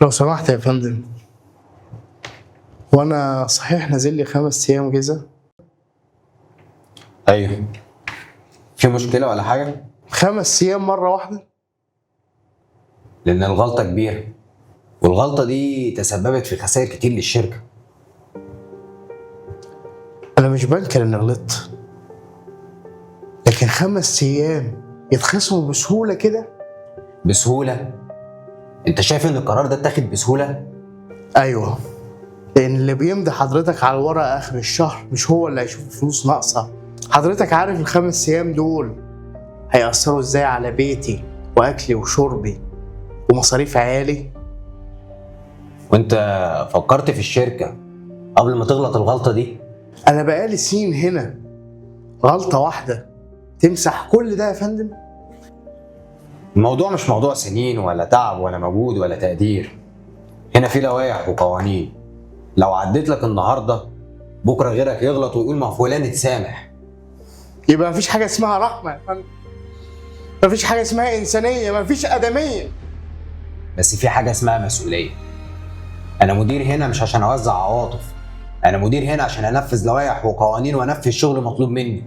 لو سمحت يا فندم، وانا صحيح نازل لي 5 ايام جزا؟ ايوه، في مشكلة ولا حاجة؟ 5 ايام مرة واحدة؟ لان الغلطة كبيرة، والغلطة دي تسببت في خسائر كتير للشركة. انا مش بنكر اني غلطت، لكن 5 ايام يتخصموا بسهولة كده؟ بسهولة؟ انت شايف ان القرار ده اتاخد بسهولة؟ ايوه، لان اللي بيمضي حضرتك على الورقة اخر الشهر مش هو اللي هيشوف فلوس ناقصة. حضرتك عارف ال5 ايام دول هيأثروا ازاي على بيتي واكلي وشربي ومصاريف عيالي؟ وانت فكرت في الشركة قبل ما تغلط الغلطة دي؟ انا بقالي سنين هنا، غلطة واحدة تمسح كل ده يا فندم؟ الموضوع مش موضوع سنين ولا تعب ولا مجهود ولا تقدير. هنا في لوائح وقوانين، لو عديت لك النهارده بكره غيرك يغلط ويقول ما فلان اتسامح. يبقى مفيش حاجة اسمها رحمة يا فندم، مفيش حاجة اسمها إنسانية، مفيش آدمية. بس في حاجة اسمها مسؤولية. انا مدير هنا مش عشان اوزع عواطف، انا مدير هنا عشان انفذ لوائح وقوانين وانفذ شغل مطلوب مني.